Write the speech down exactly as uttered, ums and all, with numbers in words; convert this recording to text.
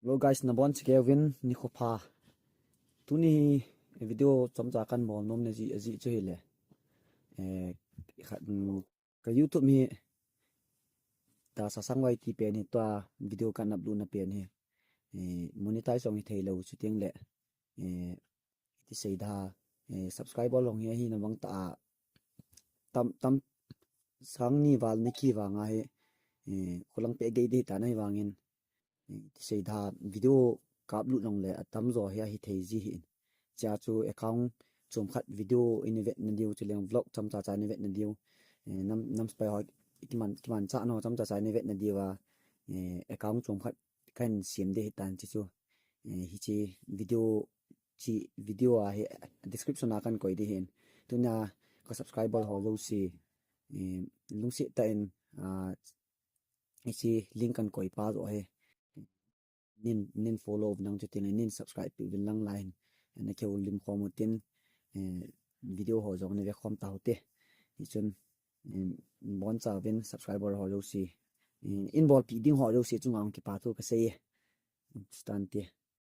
Hello guys, nabonchauvin nikho pha. Tuni hi video chomcha kahin bol nom na jeh, jeh chu hile, eh, khat, mm, ka YouTube hi, Dasasang Y T pen hi, tua video kahin upload na pen hi, eh, monetize jong hithei lou, chuteng le, eh, iti sei da, eh, subscriber jong hi ahina vang tah a, tam, tam, sang ni val ni kivang a hi, eh, khulang peh gei ding tan ahivangin, eh, iti sei da, video ka upload jongle atamjo hi ahithei ji ahin. Chea chu account chomkhat video in ivet na diu, chuleh vlog chomcha cha in ivet na diu, eh, nam, nam spy ho kiman, kimanchah nau chomcha cha in ivet na diu a, eh, account chomkhat kahin sem ding ahitan, hiche chu, eh, hiche video, hiche video a hi description a kahin koi ding ahin. Tunia ka subscriber ho jouse, eh, lungset tah in, ah, hiche link kahin koi pa joh hi, nin, nin follow uvin lang, chuteng le nin subscribe peh uvin lang, lai hin, eh, na kihoulim khom utin, eh, video ho jong na ve khom taute. Hichun, eh, bonchauvin subscriber ho jouse, eh, in bolpeh ding ho jouse chunga jong kipa thu kasei e. Chutante.